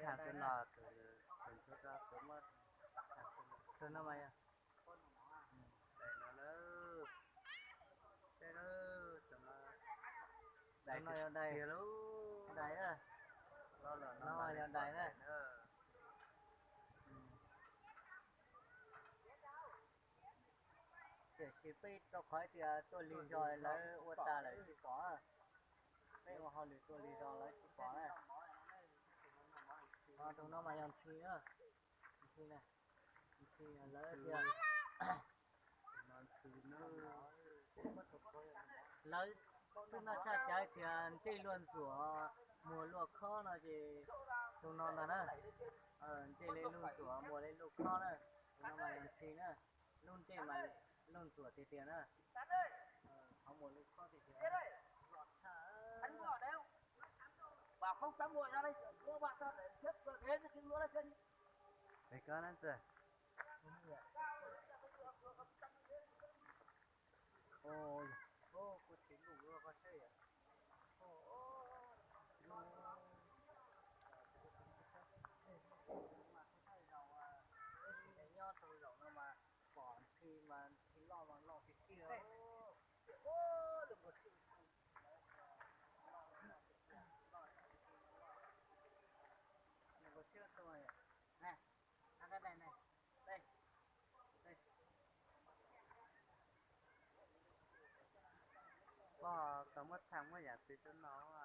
Tham tus no, tus ntxhua tus muab tham tus no mas yog, no, tus no yog dais, dais, no yog dais na. Tiam sis peb rau qhov tias tuaj lig zog lawv ua tas lawm tsis pom. Peb ua hauj lwm tuaj lig zog lawv tsis pom na. Tus no mas yog ntxhi na, ntxhi na, ntxhi lawv tias, lawv twb noj tshaj cawv tias ntsej luag ntxuam muag luag khob no ces tus no ntag na. Ntsej li luag ntxuam muag li luag khob na, tus no mas yog ntxhi na. Lub ntsej mas luag ntxuam tiag tiag na, qhov muag luag khob tiag tiag. Es koj na txawm, kuv tsis lus ua koj seb yom. Nyob rau zaum no mas pom ntxhi mas ntxhi loj mas loj tiag tiag. Pog, koj muab tham muab yam twg rau no?